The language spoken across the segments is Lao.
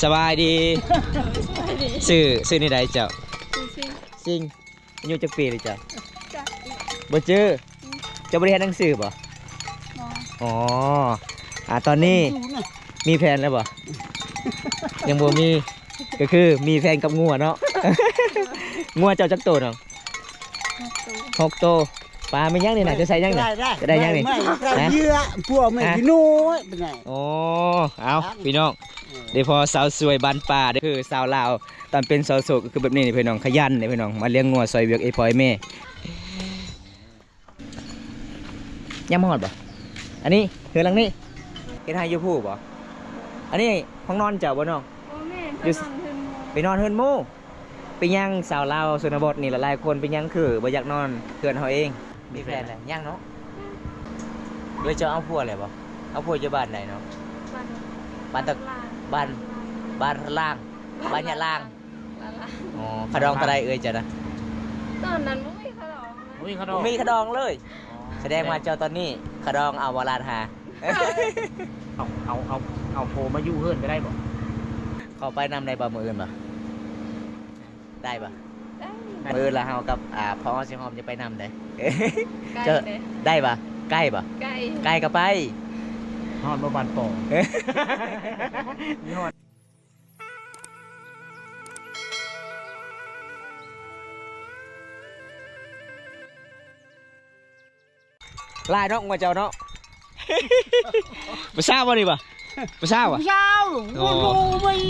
ສະບາຍດີ. ສະບາຍດີ. ຊື່ ຊື່ແນວໃດເຈົ້າ? ຊື່ຊິງ. ຊິງ. ອາຍຸຈັກປີແລ້ວເຈົ້າ? ຈັກອີກ. ບໍ່ຈື່? ອືມ. ເຈົ້າບໍ່ໄດ້ຮຽນໜັງສືບໍ? ບໍ່. ອໍ ອາ ຕອນນີ້ມີແຟນແລ້ວບໍ? ຍັງບໍ່ມີ. ກໍຄືມີແຟນກັບງົວເນາະ. ງົວເຈົ້າຈັກໂຕນ້ອງ? ຫົກໂຕ. ຫົກໂຕ. ປາແມ່ນຫຍັງນີ້ນະ? ຈະໃສ່ຫຍັງນີ້? ຈະໄດ້ຫຍັງນີ້? ເຫຍື່ອ ພວກແມ່ນ ຮະ? ຂີ້ໜູໄປໄໝ? ອໍ ເອົາ ພີ່ນ້ອງ ເອີ ໄດ້ພໍ້ສາວສວຍບ້ານປ່າເດີ ຄືສາວລາວຕອນເປັນສາວໂສດກໍຄືແບບນີ້ນີ້ ພີ່ນ້ອງ ຂະຫຍັນເດ້ ພີ່ນ້ອງ ມາລ້ຽງງົວຊ່ອຍວຽກເອພໍ່ເອແມ່. ຍັງບໍ່ຮອດບໍ່? ອັນນີ້ເຮືອນຫຼັງນີ້ ເຮັດໄຮ່ຢູ່ພູ້ບໍ່? ອັນນີ້ຫ້ອງນອນເຈົ້າບໍ່ນ້ອງ? ບໍ່ແມ່ນ ຢູ່ ໄປນອນເຮືອນໝູ່. ໄປນອນເຮືອນໝູ່. ເປັນຫຍັງສາວລາວຊົນນະບົດນີ້ຫຼາຍໆຄົນ ເປັນຫຍັງຄືບໍ່ຢາກນອນເຮືອນເຮົາເອງ? ມີແຟນແລ້ວ? ຍັງເນາະ. ເອີຍ ເຈົ້າເອົາຜົວແລ້ວບໍ່? ເອົາຜົວຢູ່ບ້ານໃດເນາະ? ບ້ານ ບ້ານຕະ ບ້ານ ບ້ານລາງ ບ້ານຍະລາງ. ອໍ ຂະດອງເທົ່າໃດເອື້ອຍເຈົ້ານະ? ຕອນນັ້ນບໍ່ມີຂະດອງນະ. ບໍ່ມີຂະດອງ ບໍ່ມີຂະດອງເລີຍ. ອໍ ສະແດງວ່າເຈົ້າຕອນນີ້ຂະດອງເອົາບໍ່ລ້ານຫ້າ. ເອົາ ເອົາ ເອົາ ເອົາຜົວມາຢູ່ເຮືອນກໍໄດ້ບໍ່? ເຂົ້າໄປນຳໄດ້ບໍ່ມື້ອື່ນບໍ່? ໄດ້ບໍ່? ໄດ້. ມື້ອື່ນລະເຮົາກັບ ອ່າ ພໍ່ຊິຫອມຈະໄປນຳເດ້. ໄກເດ້. ໄດ້ບໍ່? ໄກບໍ່? ໄກ ໄກກໍໄປ. ຮອດບໍ່ບ້ານປໍ? ຮອດ. ຫຼາຍເນາະ ງົວເຈົ້າເນາະ. ຜູ້ສາວບໍ່ນີ້ບໍ່? ຜູ້ສາວບໍ່? ຜູ້ສາວ. ອໍ ໂອ້ຍ.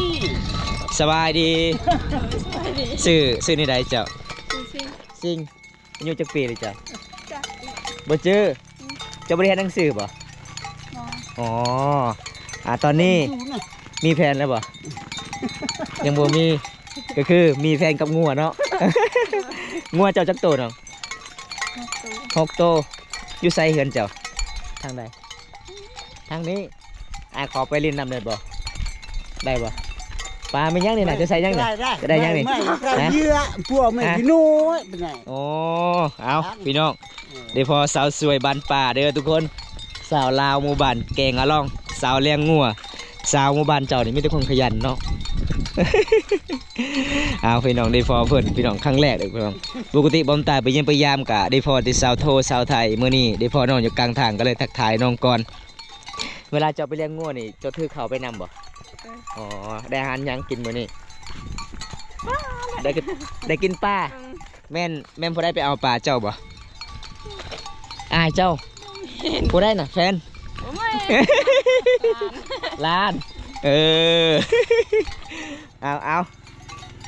ສະບາຍດີ. ສະບາຍດີ. ຊື່ ຊື່ແນວໃດເຈົ້າ? ຊື່ຊິງ. ຊິງ. ອາຍຸຈັກປີແລ້ວເຈົ້າ? ຈັກອີກ. ບໍ່ຈື່? ອືມ. ເຈົ້າບໍ່ໄດ້ຮຽນໜັງສືບໍ? ບໍ່. ອໍ ອາ ຕອນນີ້ມີແຟນແລ້ວບໍ່? ຍັງບໍ່ມີ. ກໍຄືມີແຟນກັບງົວເນາະ. ງົວເຈົ້າຈັກໂຕນ້ອງ? ຫົກໂຕ. ຫົກໂຕ. ຢູ່ໃສເຮືອນເຈົ້າ? ທາງໃດ? ທາງນີ້. ອ້າຍຂໍໄປຫຼິ້ນນຳໄດ້ບໍ່? ໄດ້ບໍ່? ປາແມ່ນຫຍັງນີ້ນະ? ຈະໃສ່ຫຍັງນີ້? ຈະໄດ້ຫຍັງນີ້? ເຫຍື່ອ ພວກແມ່ນ ຮະ? ຂີ້ໜູໄປໄໝ? ອໍ ເອົາ ພີ່ນ້ອງ ເອີ ໄດ້ພໍ້ສາວສວຍບ້ານປ່າເດີທຸກຄົນ. ສາວລາວໝູ່ບ້ານແກງອະລ່ອງ ສາວລ້ຽງງົວ. ສາວໝູ່ບ້ານເຈົ້ານີ້ມີແຕ່ຄົນຂະຫຍັນເນາະ. ເອົາ ພີ່ນ້ອງ ໄດ້ພໍ້ເພິ່ນ ພີ່ນ້ອງ ຄັ້ງແລກເດີພີ່ນ້ອງ. ປົກກະຕິບ່າວຕາໄປຢ້ຽມໄປຢາມກະໄດ້ພໍ້ແຕ່ຊາວໂທຊາວໄທ. ມື້ນີ້ໄດ້ພໍ້ນ້ອງຢູ່ກາງທາງ ກໍເລີຍທັກທາຍນ້ອງກ່ອນ. ເວລາເຈົ້າໄປລ້ຽງງົວນີ້ ເຈົ້າຖືເຂົ້າໄປນຳບໍ່? ເອີ. ອໍ ໄດ້ອາຫານຫຍັງກິນມື້ນີ້? ປາແຫຼະ. ໄດ້ກິນ ໄດ້ກິນປາ? ອືມ. ແມ່ນ ແມ່ນຜູ້ໃດໄປເອົາປາເຈົ້າບໍ່? ອ້າຍເຈົ້າ. ບໍ່ແມ່ນ. ຜູ້ໃດນະ? ແຟນ? ບໍ່ແມ່ນ. ຫຼານ. ເອີ ເອົາ ເອົາ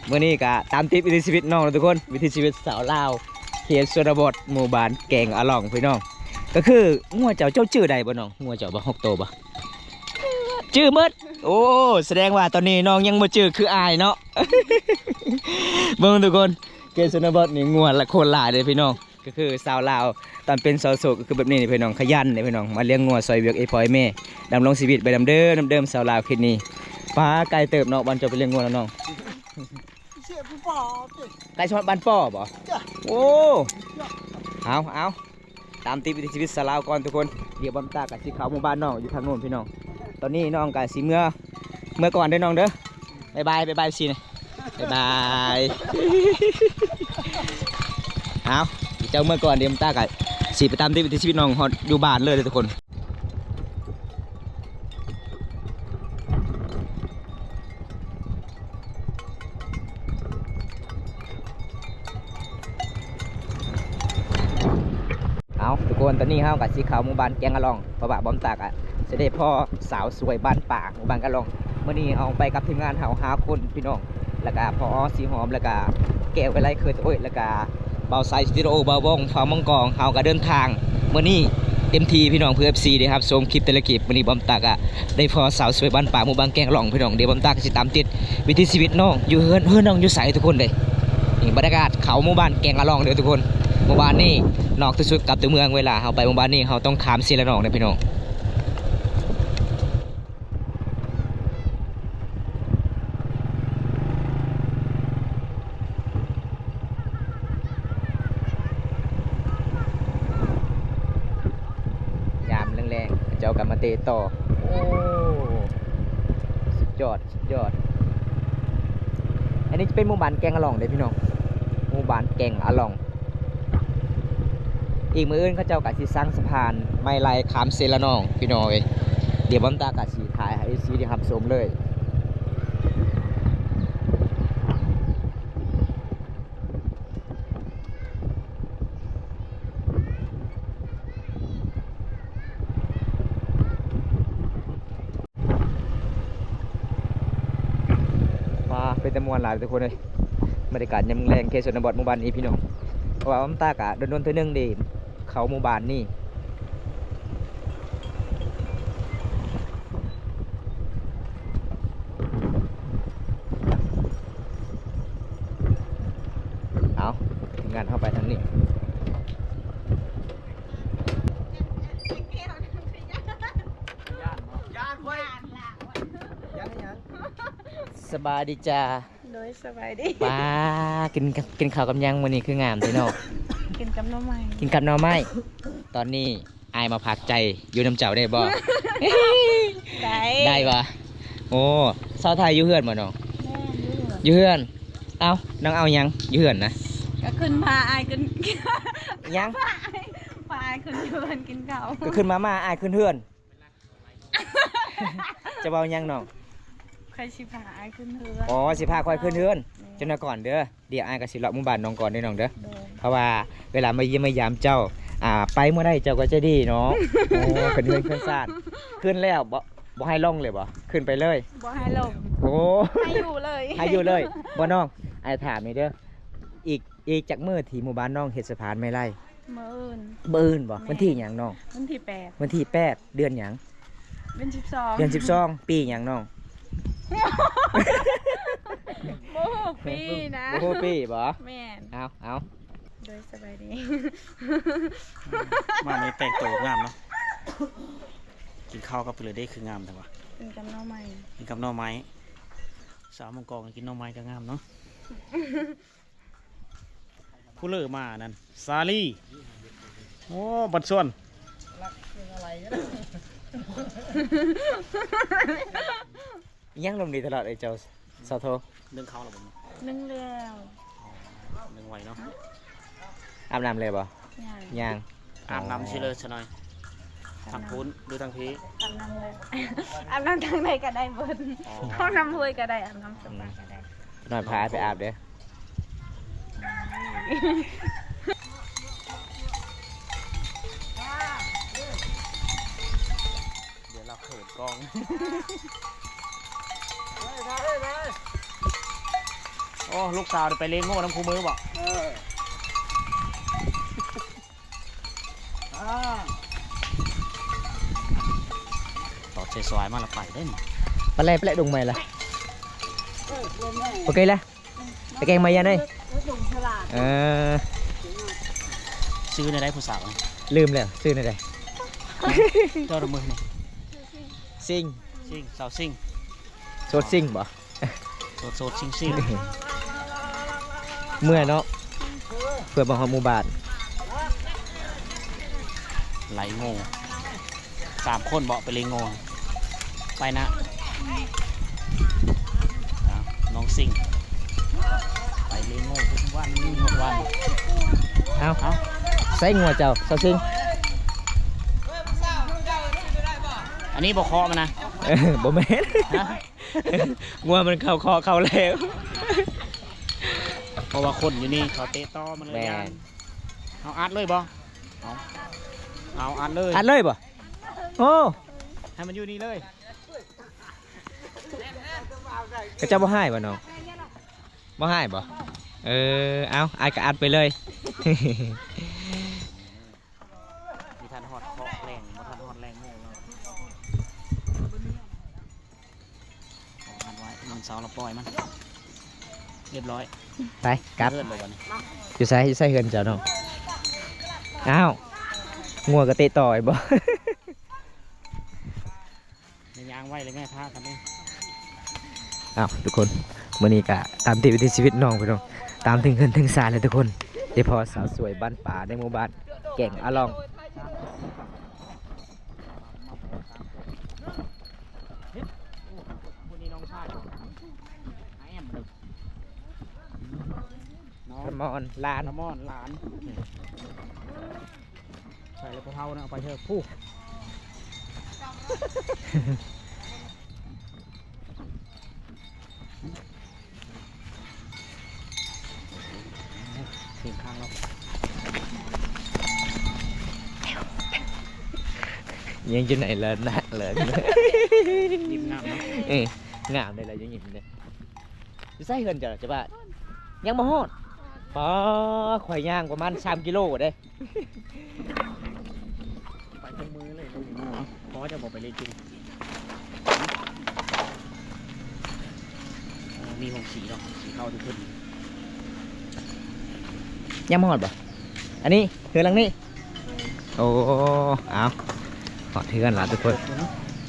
ມື້ນີ້ກະຕາມຕິດວິຖີຊີວິດນ້ອງເນາະທຸກຄົນ ວິຖີຊີວິດສາວລາວ ເຂດຊົນນະບົດ ໝູ່ບ້ານແກງອະລ່ອງ ພີ່ນ້ອງ. ກໍຄືງົວເຈົ້າ ເຈົ້າຈື່ໄດ້ບໍ່ນ້ອງ? ງົວເຈົ້າບໍ່ ຫົກໂຕບໍ່? ຈື່ໝົດ. ໂອ້ ສະແດງວ່າຕອນນີ້ນ້ອງຍັງບໍ່ຈື່ຄືອ້າຍເນາະ. ເບິ່ງທຸກຄົນ ເຂດຊົນນະບົດນີ້ງົວລະ ໂຄດຫຼາຍເດ້ພີ່ນ້ອງ. ກໍຄືສາວລາວຕອນເປັນສາວໂສດກໍຄືແບບນີ້ນີ້ພີ່ນ້ອງ ຂະຫຍັນເດ້ພີ່ນ້ອງ ມາລ້ຽງງົວຊ່ອຍວຽກເອພໍ່ເອແມ່ ດຳລົງຊີວິດໄປນຳເດີ ນຳເດີມສາວລາວເຂດນີ້. ປາ ໄກເຕີບເນາະ ບ້ານເຈົ້າໄປລ້ຽງງົວແລ້ວນ້ອງ. ເສຍຜູ້ປາຕິ ໄກຮອດບ້ານປໍບໍ່? ຈ້ະ. ໂອ້ ເອົາ ເອົາ ຕາມຕິດວິຖີຊີວິດສາວລາວກ່ອນທຸກຄົນ. ດຽວບ່າວຕາກະຊິເຂົ້າໝູ່ບ້ານນ້ອງຢູ່ທາງໂນ້ນພີ່ນ້ອງ. ຕອນນີ້ນ້ອງກະຊິເມືອ ເມືອກ່ອນເດີນ້ອງເດີ. ບາຍບາຍ ບາຍບາຍ ເອັຟຊີ ນະ ບາຍບາຍ. ເອົາ ເຈົ້າເມືອກ່ອນ ດຽວບ່າວຕາກະຊິໄປຕາມຕິດວິຖີຊີວິດນ້ອງຮອດຢູ່ບ້ານເລີຍເດີທຸກຄົນ. ເອົາ ທຸກຄົນ ຕອນນີ້ເຮົາກະຊິເຂົ້າໝູ່ບ້ານແກງອະລ່ອງ ເພາະວ່າບ່າວຕາກະຊິໄດ້ພໍ້ສາວສວຍບ້ານປ່າ ໝູ່ບ້ານກະລ່ອງ. ມື້ນີ້ເຮົາໄປກັບທີມງານເຮົາຫ້າຄົນພີ່ນ້ອງ ແລ້ວກະ ພໍ ສີຫອມ ແລ້ວກະ ແກ້ວ ໄວໄລ ເຄີຍຕະໂອ້ຍ ແລ້ວກະ ບ່າວໄຊສະຕູດິໂອ ບ່າວບົງ ຟ້າວມັງກອງ. ເຮົາກະເດີນທາງມື້ນີ້ເຕັມທີ່ພີ່ນ້ອງ ເພື່ອ ເອັຟຊີ ໄດ້ຮັບຊົມຄລິບແຕ່ລະຄລິບ. ມື້ນີ້ບ່າວຕາກະໄດ້ພໍ້ສາວສວຍບ້ານປ່າ ໝູ່ບ້ານແກງອະລ່ອງພີ່ນ້ອງ. ດຽວບ່າວຕາກະຊິຕາມຕິດວິຖີຊີວິດນ້ອງຢູ່ເຮືອນ ເຮືອນນ້ອງຢູ່ໃສທຸກຄົນເດ້. ນີ້ບັນຍາກາດເຂົ້າໝູ່ບ້ານແກງອະລ່ອງເດີທຸກຄົນ. ໝູ່ບ້ານນີ້ນອກທີ່ສຸດກັບຕົວເມືອງ ເວລາເຮົາໄປໝູ່ບ້ານນີ້ ເຮົາຕ້ອງຂ້າມເຊລະນອງເດີພີ່ນ້ອງ. ຍາມແລງໆ ເຂົາເຈົ້າກໍມາເຕະຕໍ່. ໂອ້ ສຸດຍອດ ສຸດຍອດ. ອັນນີ້ຈະເປັນໝູ່ບ້ານແກ່ງອະຫຼອງເດ້ພີ່ນ້ອງ ໝູ່ບ້ານແກ່ງອະຫຼອງ. ອີກມື້ອື່ນເຂົາເຈົ້າກໍຊິສ້າງສະພານໄມ້ໄລ່ຂ້າມເຊລະນອງພີ່ນ້ອງເອີຍ. ດຽວບ່າວຕາກໍຊິຖ່າຍໃຫ້ເອັຟຊີໄດ້ຮັບຊົມເລີຍ. ວ້າ ເປັນຕາມ່ວນຫຼາຍທຸກຄົນເອີຍ. ບັນຍາກາດຍາມແລງເຂດຊົນນະບົດໝູ່ບ້ານນີ້ພີ່ນ້ອງ ເພາະວ່າບ່າວຕາກໍດົນໆເທື່ອໜຶ່ງເດ້ເຂົ້າໝູ່ບ້ານນີ້. ເອົາ ທີມງານເຮົາໄປທາງນີ້. ສະບາຍດີຈ້າ. ໂດຍ ສະບາຍດີ. ປ້າ ກິນ ກິນເຂົ້າກັບຫຍັງມື້ນີ້ຄືງາມແທ້ເນາະ? ກິນກັບໜໍ່ໄມ້. ກິນກັບໜໍ່ໄມ້. ຕອນນີ້ອ້າຍມາພັກໃຈຢູ່ນຳເຈົ້າໄດ້ບໍ່? ໄດ້. ໄດ້ບໍ່? ໂອ້ ສາວໄທຢູ່ເຮືອນບໍ່ນ້ອງ? ແມ່ນ ຢູ່ເຮືອນ. ຢູ່ເຮືອນ. ເອົ້າ ນ້ອງເອົາຫຍັງຢູ່ເຮືອນນະ? ກໍຂຶ້ນພາອ້າຍຂຶ້ນ ຫຍັງ? ພາອ້າຍ ພາອ້າຍຂຶ້ນເຮືອນກິນເຂົ້າ. ກໍຂຶ້ນມາ ມາອ້າຍຂຶ້ນເຮືອນ. ຈະເວົ້າຫຍັງນ້ອງ? ຂ້ອຍຊິພາອ້າຍຂຶ້ນເຮືອນ. ອໍ ຊິພາຂ້ອຍຂຶ້ນເຮືອນ. ແມ່ນ. ຈັກໜ້ອຍກ່ອນເດີ ດຽວອ້າຍກໍຊິເລາະໝູ່ບ້ານນ້ອງກ່ອນເດີນ້ອງເດີ. ໂດຍ. ເພາະວ່າເວລາມາຢ້ຽມມາຢາມເຈົ້າ ອ່າ ໄປມື້ໃດເຈົ້າກໍໃຈດີເນາະ. ໂອ້ ຂຶ້ນເຮືອນຂຶ້ນຊານ. ຂຶ້ນແລ້ວບໍ່ ບໍ່ໃຫ້ລົງເລີຍບໍ່? ຂຶ້ນໄປເລີຍ. ບໍ່ໃຫ້ລົງ. ໂອ້ ໃຫ້ຢູ່ເລີຍ. ໃຫ້ຢູ່ເລີຍ. ບໍ່ນ້ອງ ອ້າຍຖາມນີ້ເດີ ອີກ ອີກຈັກມື້ທີ່ໝູ່ບ້ານນ້ອງເຮັດສະພານໄມ້ໄລ່? ມື້ອື່ນ. ມື້ອື່ນບໍ່? ແມ່ນ. ວັນທີຫຍັງນ້ອງ? ວັນທີແປດ. ວັນທີແປດ ເດືອນຫຍັງ? ເດືອນສິບສອງ. ເດືອນສິບສອງ. ປີຫຍັງນ້ອງ? ບໍ່ຮູ້ປີນະ. ບໍ່ຮູ້ປີບໍ່? ແມ່ນ. ເອົາ ເອົາ. ໂດຍ ສະບາຍດີ. ມາມື້ນີ້ແຕ່ງໂຕງາມເນາະ. ກິນເຂົ້າກັບເພິ່ນເດ້ ຄືງາມແທ້ວະ? ກິນກັບໜໍ່ໄມ້. ກິນກັບໜໍ່ໄມ້. ສາວມົງກອງກິນໜໍ່ໄມ້ກໍງາມເນາະ. ຜູ້ເລີມານັ້ນ ສາລີ. ໂອ້ ບັດຊວນ ຍັງລົມດີຕະຫຼອດເອີຍເຈົ້າສາວໂທ. ໜຶ້ງເຂົ້າແລ້ວບໍ່? ໜຶ່ງແລ້ວ. ອໍ ໜຶ້ງໄວເນາະ. ອາບນ້ຳແລ້ວບໍ່? ຍັງ. ຍັງ. ອາບນ້ຳຊິເລີຊະໜ້ອຍ. ທາງພຸ້ນຫຼືທາງພີ້? ອາບນ້ຳເລີ. ອາບນ້ຳທາງໃດກໍໄດ້ເບິດ. ອໍ ອາບນ້ຳຫ້ວຍກໍໄດ້ ອາບນ້ຳສະປາກໍໄດ້. ໜ້ອຍພາອ້າຍໄປອາບເດີ້. ດຽວລາວເຂີນກ້ອງ. ໂອ້ ລູກສາວໄປເລງໂງ່ນຳຄູ່ມື້ບໍ? ເອີ. ອ່າ ຕອດໃສ່ສວາຍມາລະໄປເດ້ນີ້. ໄປແລ້ວ ໄປແລ້ວ ດົງໃໝ່ລະ. ເອີ ໂອເຄລະ ໄປແກງໃໝ່ຢ່າເດີ. ເອີ ຊື່ແນວໃດຜູ້ສາວ? ລືມແລ້ວ ຊື່ແນວໃດ? ເຈົ້າລະມື້ນີ້ ຊິງ ຊິງ ສາວຊິງ. ໂສດຊິງບໍ່? ໂສດໆ ຊິງໆ. ເມື່ອຍເນາະ ເພື່ອມາຮອດໝູ່ບ້ານ. ໄລ່ໂງ່ ສາມຄົນເບາະ ໄປເລງໂງ່. ໄປນະ ເອົາ ນ້ອງຊິງ ໄປເລງໂງ່ທຸກວັນ ທຸກວັນ. ເອົາ ເອົາ ໃສ່ງົວເຈົ້າ ສາວຊິງ. ອັນນີ້ບໍ່ເຄາະມັນນະ. ເອີ ບໍ່ແມ່ນ. ຮະ? ງົວມັນເຂົ້າຄອກເຂົ້າແລ້ວ. ເພາະວ່າຄົນຢູ່ນີ້ເຂົາເຕະຕໍ່ມັນເລີຍ. ແມ່ນ. ເຮົາອັດເລີຍບໍ່? ເອົາ ເອົາອັດເລີຍ. ອັດເລີຍບໍ່? ໂອ້ ໃຫ້ມັນຢູ່ນີ້ເລີຍ. ເຂົາເຈົ້າບໍ່ຮ້າຍບໍ່ນ້ອງ? ບໍ່ຮ້າຍບໍ່? ເອີ ເອົາ ອັດກໍອັດໄປເລີຍ. ບໍ່ທັນຮອດເຄາະແລ້ງ ບໍ່ທັນຮອດແລ້ງໂມງເນາະ. ອັດໄວ້ ວັນເສົາລະປ່ອຍມັນ ຮຽບຮ້ອຍ. ໄປ ກັບ ເຮືອນບໍ່ບັດນີ້? ຢູ່ໃສ? ຢູ່ໃສເຮືອນເຈົ້ານ້ອງ? ອ້າວ ງົວກໍເຕະຕໍ່ອີກບໍ່? ແມ່ຍ່າງໄວ້ເລີຍແມ່ ພາກັນເດ້. ອ້າວ ທຸກຄົນ ມື້ນີ້ກະຕາມຕິດວິຖີຊີວິດນ້ອງພີ່ນ້ອງ ຕາມເຖິງເຮືອນເຖິງຊານເລີຍທຸກຄົນ. ໄດ້ພໍ້ສາວສວຍບ້ານປ່າໃນໝູ່ບ້ານແກ່ງອາລອງ. ຜູ້ນີ້ນ້ອງຊາຍ ຫາແອມເລີຍ. ມອນຫຼານ ລະມອນຫຼານ ໃສ່ແລ້ວບໍ່ເຖົ້ານະ ເອົາໄປເທີ ຜູ້ ເສັງຂ້າງເນາະ ຍັງຢູ່ໃນລະນະເລີຍ ຍິ້ມງາມເນາະ ເອີ ງາມເດ້ລະ ຍິ້ມເດ້. ຢູ່ໃສເຮືອນເຈົ້າ ເຈົ້າບ້ານ? ຍັງບໍ່ຮອດ ປໍ ຂ້ອຍຍ່າງປະມານສາມກິໂລເດ້ ໄປທຸກມື້ເລີຍ ພໍຈະບໍ່ໄປເລີຍກິນ ມີໂຮງສີເນາະ ສີເຂົ້າທຸກຄົນ ຍັງບໍ່ຮອດບໍ່? ອັນນີ້ ເຮືອນຫຼັງນີ້ ໂອ້ ເອົາ ຮອດເຮືອນລະທຸກຄົນ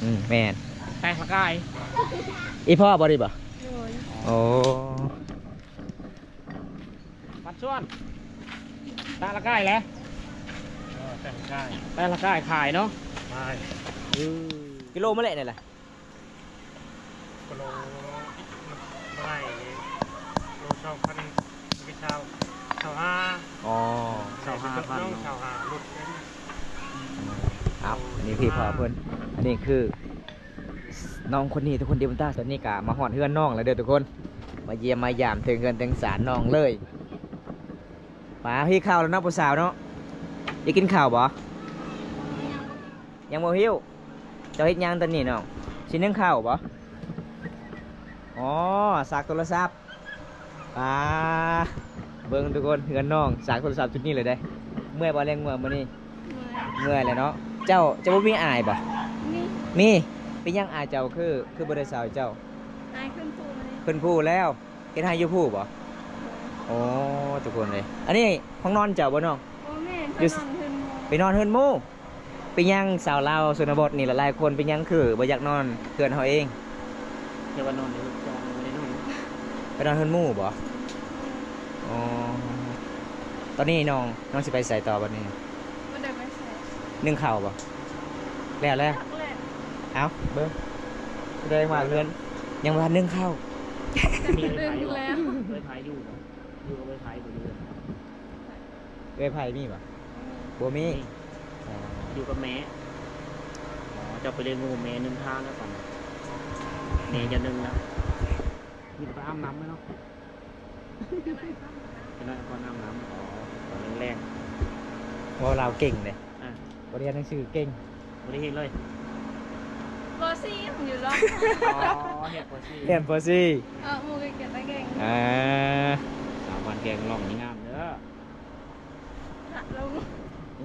ອືມ ແມ່ນ ແຕກລະກາຍ ອີ່ພໍ່ບໍ່ນີ້ບໍ່? ໂດຍ ໂອ້ ບັດຊວນ ແຕກລະກາຍແຫຼະ ເອີ ແຕກລະກາຍ ແຕກລະກາຍຂາຍເນາະ ຂາຍ ອື ກິໂລມື້ແລະນີ້ລະ ໂລ ບໍ່ໄດ້ນີ້ ໂລຊາວພັນ ຊາວ ຊາວຫ້າ ອໍ ຊາວຫ້າພັນເນາະ ຊາວຫ້າຫຼຸດ ເອົາ ອັນນີ້ພີ່ພໍ່ເພິ່ນ ອັນນີ້ຄື ນ້ອງຄົນນີ້ທຸກຄົນ ເດມຕາ ຕອນນີ້ກະມາຮອດເຮືອນນ້ອງແລ້ວເດີທຸກຄົນ ມາຢ້ຽມມາຢາມເຖິງເຮືອນເຖິງຊານນ້ອງເລີຍ ປາ ຫິວເຂົ້າແລ້ວເນາະ ຜູ້ສາວເນາະ ຢາກກິນເຂົ້າບໍ່? ຍັງບໍ່ຫິວ ເຈົ້າເຮັດຫຍັງຕອນນີ້ນ້ອງ? ຊິໜຶ້ງເຂົ້າບໍ່? ອໍ ສາກໂທລະສັບ ປາ ເບິ່ງທຸກຄົນ ເຮືອນນ້ອງສາກໂທລະສັບຈຸດນີ້ເລີຍເດ້ ເມື່ອຍບໍ່ລ້ຽງງົວມື້ນີ້? ເມື່ອຍ ເມື່ອຍແລ້ວເນາະ ເຈົ້າ ເຈົ້າບໍ່ມີອ້າຍບໍ່? ມີ ມີ ເປັນຫຍັງອ້າຍເຈົ້າຄື ຄືບໍ່ໄດ້ເຊົາເຈົ້າ? ອ້າຍຂຶ້ນພູແລ້ວ ຂຶ້ນພູແລ້ວ ເຮັດໄຮ່ຢູ່ພູບໍ່? ໂດຍ ໂອ້ ທຸກຄົນເອີຍ ອັນນີ້ຫ້ອງນອນເຈົ້າບໍ່ນ້ອງ? ບໍ່ແມ່ນ ຢູ່ ໄປນອນເຮືອນໝູ່ ໄປນອນເຮືອນໝູ່ ເປັນຫຍັງຊາວລາວຊົນນະບົດນີ້ຫຼາຍໆຄົນ ເປັນຫຍັງຄືບໍ່ຢາກນອນເຮືອນເຮົາເອງ? ຢ່າວ່ານອນເດີ ຈອງບໍ່ໄດ້ນອນ ໄປນອນເຮືອນໝູ່ບໍ່? ອໍ ຕອນນີ້ນ້ອງ ນ້ອງຊິໄປໃສຕໍ່ບັດນີ້? ບໍ່ໄດ້ໄປໃສ ໜຶ້ງເຂົ້າບໍ່? ແລ້ວແລ້ວ ເອົາເບິ່ງ ສະແດງວ່າເຮືອນຍັງບໍ່ທັນໜຶ້ງເຂົ້າ ໜຶ້ງແລ້ວ ເອື້ອຍໄພຢູ່ບໍ່? ຢູ່ກັບເອື້ອຍໄພບໍ່? ຢູ່ກັບ ເອື້ອຍໄພມີບໍ່? ບໍ່ມີ ບໍ່ມີ ອໍ ຢູ່ກັບແມ່ ອໍ ເຈົ້າໄປລ້ຽງງົວແມ່ໜຶ່ງທາງແລ້ວກັນ ແມ່ຢ່າໜຶ່ງນະ ມີແຕ່ໄປອາບນ້ຳເນາະ ເປັນໜ້ອຍກ່ອນອາບນ້ຳ ອໍ ຕອນແລງໆ ເວົ້າລາວເກັ່ງເດ້ ອ່າ ບໍ່ໄດ້ຮຽນໜັງສືເກັ່ງ ບໍ່ໄດ້ເຮັດເລີຍ ປໍສີ່ຍັງຢູ່ລອກ ອໍ ຮຽນປໍສີ່ ຮຽນປໍສີ່ ເອີ ໝູ່ກໍກຽດຕາແກງ ອ່າ ສາວບ້ານແກງລອງນີ້ງາມເດີ ຕະລົງ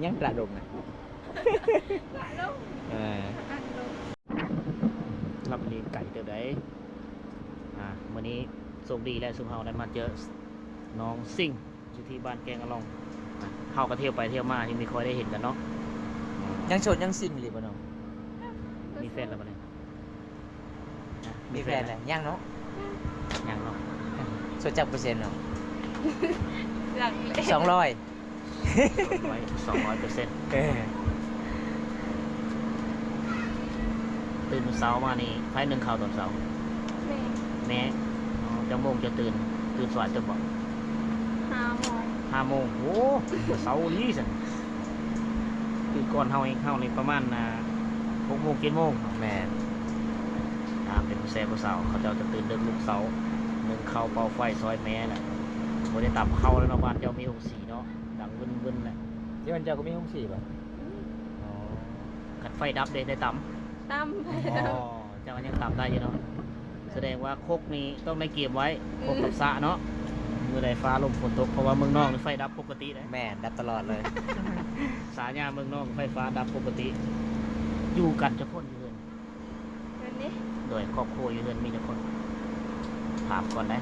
ຍັງຕະລົງນະ ຕະລົງ ເອີ ຕະລົງ ລຳນີ້ໄກເຕີບໃດ ອ່າ ມື້ນີ້ໂຊກດີແຫຼະ ຊຸມເຮົາໄດ້ມາເຈີນ້ອງຊິງ ຢູ່ທີ່ບ້ານແກງອະລ່ອງ ເຮົາກໍທ່ຽວໄປທ່ຽວມາ ຍັງບໍ່ຄ່ອຍໄດ້ເຫັນກັນເນາະ ຍັງໂສດຍັງຊິງອີ່ຫຼີບໍ່ນ້ອງ? ມີແຟນແລ້ວບໍ່ນີ້? ມີແຟນແລ້ວ ຍັງເນາະ ຍັງເນາະ ໂສດຈັກເປີເຊັນເນາະ? ຍັງເລີຍ ສອງຮ້ອຍ ສອງຮ້ອຍ ສອງຮ້ອຍເປີເຊັນ ເອີ ຕື່ນເຊົ້າມານີ້ ໃຜໜຶ້ງເຂົ້າຕອນເຊົ້າ? ແມ່ ແມ່ ອໍ ຈັກໂມງເຈົ້າຕື່ນ? ຕື່ນສວາຍເຕີບບໍ່? ຫ້າໂມງ ຫ້າໂມງ ໂອ້ ເຊົ້າອີ່ຫຼີຊັ້ນ ຕື່ນກ່ອນເຮົາອີກ ເຮົານີ້ປະມານ ອ່າ ຫົກໂມງ ເຈັດໂມງເນາະ ແມ່ນ ອ່າ ເປັນຜູ້ແຊຜູ້ສາວ ເຂົາເຈົ້າຈະຕື່ນເດິກລຸກເຊົ້າ ໜຶ້ງເຂົ້າ ເປົ່າໄຟ ຊ່ອຍແມ່ແຫຼະ ບໍ່ໄດ້ຕຳເຂົ້າແລ້ວເນາະ ບ້ານເຈົ້າມີໂຮງສີເນາະ ດັງວຶ້ນໆແຫຼະ ຢູ່ບ້ານເຈົ້າກໍມີໂຮງສີບໍ່? ອືມ ອໍ ຄັນໄຟດັບເດ ໄດ້ຕຳ? ຕຳ ອໍ ເຈົ້າກໍຍັງຕຳໄດ້ຢູ່ເນາະ ສະແດງວ່າຄົກນີ້ຕ້ອງໄດ້ກຽມໄວ້ ຄົກກັບສະເນາະ ມື້ໃດຟ້າລົມຝົນຕົກ ເພາະວ່າເມືອງນອກນີ້ໄຟດັບປົກກະຕິເດ້ ແມ່ນ ດັບຕະຫຼອດເລີຍ ສາຍາເມືອງນອກໄຟຟ້າດັບປົກກະຕິ ຢູ່ກັນຈັກຄົນຢູ່ເຮືອນ? ເຮືອນນີ້ ໂດຍ ຄອບຄົວຢູ່ເຮືອນມີຈັກຄົນ? ຖາມກ່ອນໄດ໋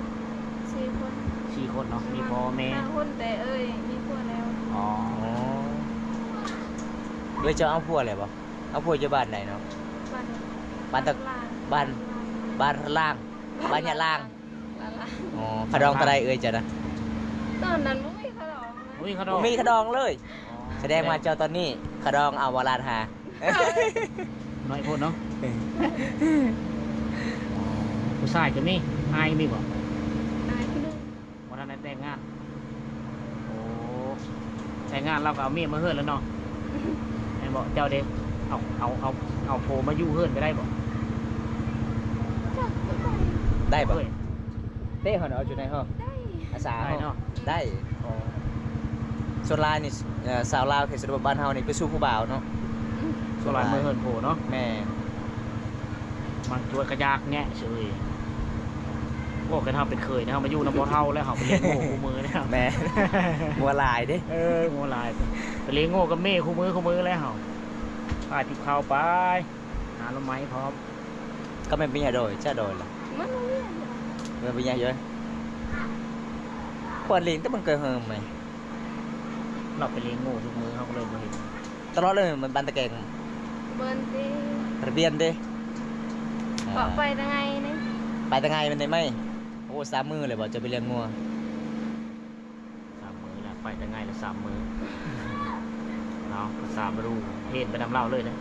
ສີ່ຄົນ ສີ່ຄົນເນາະ ມີພໍ່ແມ່ ຫ້າຄົນ ແຕ່ເອື້ອຍມີຜົວແລ້ວ ອໍ ອໍ ເອື້ອຍເຈົ້າເອົາຜົວແລ້ວບໍ່? ເອົາຜົວຢູ່ບ້ານໃດເນາະ? ບ້ານ ບ້ານຕະ ບ້ານ ບ້ານລາງ ບ້ານຍະລາງ ບ້ານລາງ ອໍ ຄ່າດອງເທົ່າໃດເອື້ອຍເຈົ້ານະ? ຕອນນັ້ນບໍ່ມີຄ່າດອງ ບໍ່ມີຄ່າດອງ ບໍ່ມີຄ່າດອງເລີຍ ອໍ ສະແດງວ່າເຈົ້າຕອນນີ້ຄ່າດອງເອົາວ່າລ້ານຫ້າ ນ້ອຍໂພດເນາະ ເອີ ຜູ້ຊາຍກໍມີ ອ້າຍມີບໍ່? ອ້າຍຜູ້ໜຶ່ງ ບໍ່ທັນໄດ້ແຕ່ງງານ ງານລາວກໍເອົາເມຍມາເຮືອນແລ້ວເນາະ ແມ່ນບໍ່? ເຈົ້າເດ ເອົາ ເອົາ ເອົາ ເອົາຜົວມາຢູ່ເຮືອນກໍໄດ້ບໍ່? ໄດ້ບໍ່? ເອີຍ ເຕະເຮົາເນາະ ເອົາຢູ່ໃນເຮົາ ໄດ້ ອາສາເຮົາ ໄດ້ເນາະ ໄດ້. ອໍ ສ່ວນຫຼາຍນີ້ ເອີ ຊາວລາວເຂດຊົນນະບົດບ້ານເຮົານີ້ໄປສູ່ຜູ້ບ່າວເນາະ ສ່ວນຫຼາຍເມືອເຮືອນຜົວເນາະ ແມ່ນ. ມັນຈວດກະຢາກແງະເສີຍ. ໂອ້ ຄັນເຮົາເປັນເຂີຍນະ ເຮົາມາຢູ່ນຳພໍ່ເຖົ້າແລ້ວ ເຮົາໄປລ້ຽງງົວຄູ່ມື້ແລ້ວ ແມ່ນ ງົວຫຼາຍເດ້ ເອີ ງົວຫຼາຍ ໄປລ້ຽງງົວກັບແມ່ຄູ່ມື້ ຄູ່ມື້ແລ້ວ ເຮົາ ໄປຕິບເຂົ້າໄປ ຫາໜໍ່ໄມ້ພ້ອມ ກໍແມ່ນເມຍໂດຍ ຈະໂດຍລະ ມັນບໍ່ມີຫຍັງ ແມ່ນເມຍໂດຍ ເປີດຫຼິ້ນແຕ່ມັນກໍເຮີມແມ່ ລາວໄປລ້ຽງງົວທຸກມື້ ເຮົາກໍເລີຍບໍ່ເຫັນ ຕະຫຼອດເລີຍ ມັນບ້ານຕະແກງ ເບິ່ນຕິ ລະບຽນເດ້ ເກາະໄປຕະໄງນີ້ ໄປຕະໄງມັນໄດ້ໄໝ? ໂອ້ ສາມມື້ເລີຍບໍ່ ຈະໄປລ້ຽງງົວ? ສາມມື້ລະ ໄປຕະໄງລະສາມມື້ ເອົາ ພາສາບຣູ ເພນໄປນຳລາວເລີຍເດ້.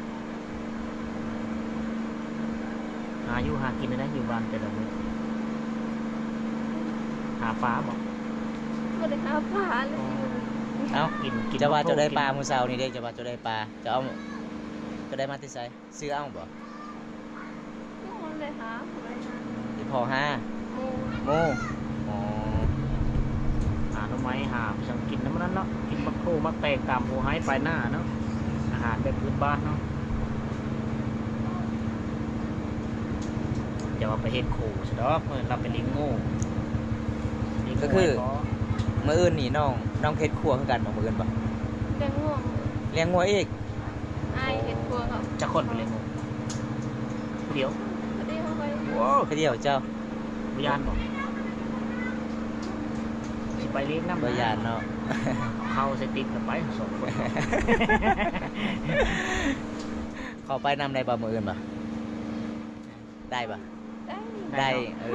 ຫາຢູ່ຫາກິນແນວໃດຢູ່ບ້ານແຕ່ລະມື້? ຫາປາບໍ? ບໍ່ໄດ້ຫາປາເລີຍ ອໍ ຢູ່ ເອົ້າ ກິນ ກິນ ເຈົ້າວ່າເຈົ້າໄດ້ປາມື້ເຊົ້ານີ້ເດ້ ເຈົ້າວ່າເຈົ້າໄດ້ປາ ເຈົ້າເອົາ ເຈົ້າໄດ້ມາແຕ່ໃສ? ຊື້ເອົາບໍ? ບໍ່ໄດ້ຫາ ບໍ່ໄດ້ຫາ ອີ່ພໍ່ຫາ ໝູ່ ໝູ່ ອໍ ຫາໜໍ່ໄມ້ ຫາຫຍັງກິນນຳນັ້ນເນາະ ກິນໝາກໂພໝາກແຕງຕາມຫົວໄຮ່ປາຍນາເນາະ ອາຫານແບບພື້ນບ້ານເນາະ. ຢ່າວ່າໄປເຮັດໂຄຊະດອກ ເອີ ລັບໄປລ້ຽງງົວ ລ້ຽງງົວ ກໍຄື ໃຫ້ພໍ ມື້ອື່ນນີ້ນ້ອງ ນ້ອງເຮັດຄົວຄືກັນບໍ? ມື້ອື່ນບໍ່? ລ້ຽງງົວ ລ້ຽງງົວອີກ ອ້າຍເຮັດຄົວເຂົາ ຈັກຄົນໄປລ້ຽງງົວ? ຜູ້ດຽວ ຜູ້ດຽວຂ້ອຍ ໂອ້ ຜູ້ດຽວເຈົ້າ ບໍ່ຢ້ານບໍ? ຊິໄປລ້ຽງນຳ ບໍ່ຢ້ານເນາະ ເຂົ້າໃສ່ຕິບລະໄປສອງຄົນ ເຂົ້າໄປນຳໄດ້ບໍ່ມື້ອື່ນບໍ? ໄດ້ບໍ່? ໄດ້ ໄດ້ ໄດ້ເນາະ ເອີ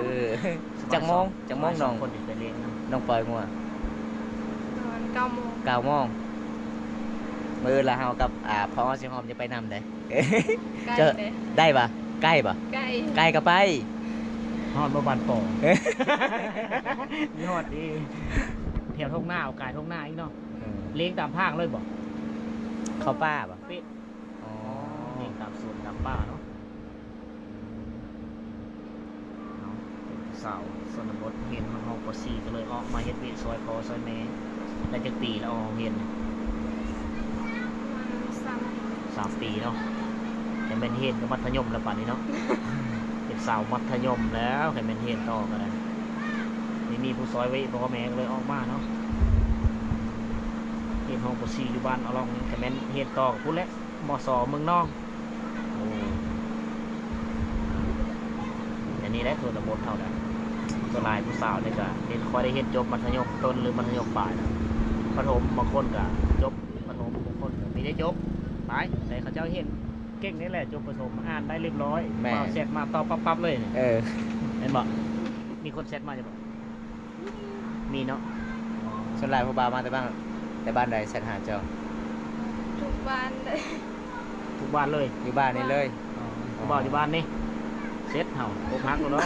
ຈັກໂມງ ຈັກໂມງນ້ອງ ສອງຄົນນີ້ໄປລ້ຽງນຳ ນ້ອງປ່ອຍງົວ? ປະມານເກົ້າໂມງ ເກົ້າໂມງ ມື້ອື່ນລະເຮົາກັບ ອ່າ ພໍ່ອອດຊິຫອມຈະໄປນຳເດ້ ໄກເດ້ ໄດ້ບໍ່? ໄກບໍ່? ໄກ ໄກກໍໄປ ຮອດບໍ່ບ້ານປ່ອຍ? ມີຮອດເດ້ ແຖວທົ່ງນາ ເອົາກາຍທົ່ງນາອີກເນາະ ເອີ ລ້ຽງຕາມທາງເລີຍບໍ່? ເຂົ້າປ່າບໍ່? ເປັດ ອໍ ອໍ ເຮັດຕາມສວນຕາມປ່າເນາະ ເນາະ ເປັນສາວຊົນນະບົດ ຮຽນຮອດຫ້ອງ ປໍສີ່ ກໍເລີຍອອກມາເຮັດວຽກຊ່ອຍພໍ່ຊ່ອຍແມ່ ໄດ້ຈັກປີແລ້ວອອກໂຮງຮຽນ? ປະມານສາມປີ ສາມປີເນາະ ແຕ່ແມ່ນຮຽນກໍມັດທະຍົມແລ້ວປານນີ້ເນາະ ເປັນສາວມັດທະຍົມແລ້ວ ແຕ່ແມ່ນຮຽນຕໍ່ກໍໄດ້ ນີ້ມີຜູ້ຊ່ອຍໄວ້ ພໍ່ແມ່ກໍເລີຍອອກມາເນາະ ຮຽນຫ້ອງ ປໍສີ່ ຢູ່ບ້ານອາລ່ອງ ແຕ່ແມ່ນຮຽນຕໍ່ກໍພຸ້ນແຫຼະ ມສ ເມືອງນອງ ໂອ້ ອັນນີ້ແຫຼະຊົນນະບົດເຮົານະ ສ່ວນຫຼາຍຜູ້ສາວນີ້ກະເຫັນ ຄ່ອຍໄດ້ຮຽນຈົບມັດທະຍົມຕົ້ນ ຫຼື ມັດທະຍົມປາຍນະ ປະຖົມ ບາງຄົນກະຈົບປະຖົມ ບາງຄົນກະມີໄດ້ຈົບ ໄປ ແຕ່ເຂົາເຈົ້າຮຽນເກັ່ງນີ້ແຫຼະ ຈົບປະຖົມ ອ່ານໄດ້ລຽບລ້ອຍ ແມ່ນ ເວົ້າແຊັດມາຕອບປັບໆເລີຍ ເອີ ແມ່ນບໍ່? ມີຄົນແຊັດມາຢູ່ບໍ່? ມີເນາະ ສ່ວນຫຼາຍຜູ້ບ່າວມາແຕ່ບ້ານ ແຕ່ບ້ານໃດ ແຊັດຫາເຈົ້າ? ທຸກບ້ານເລີຍ ທຸກບ້ານເລີຍ ຢູ່ບ້ານນີ້ເລີຍ ອໍ ຜູ້ບ່າວຢູ່ບ້ານນີ້ ເຊັດເຮົາ ອົກຫັກແລ້ວເນາະ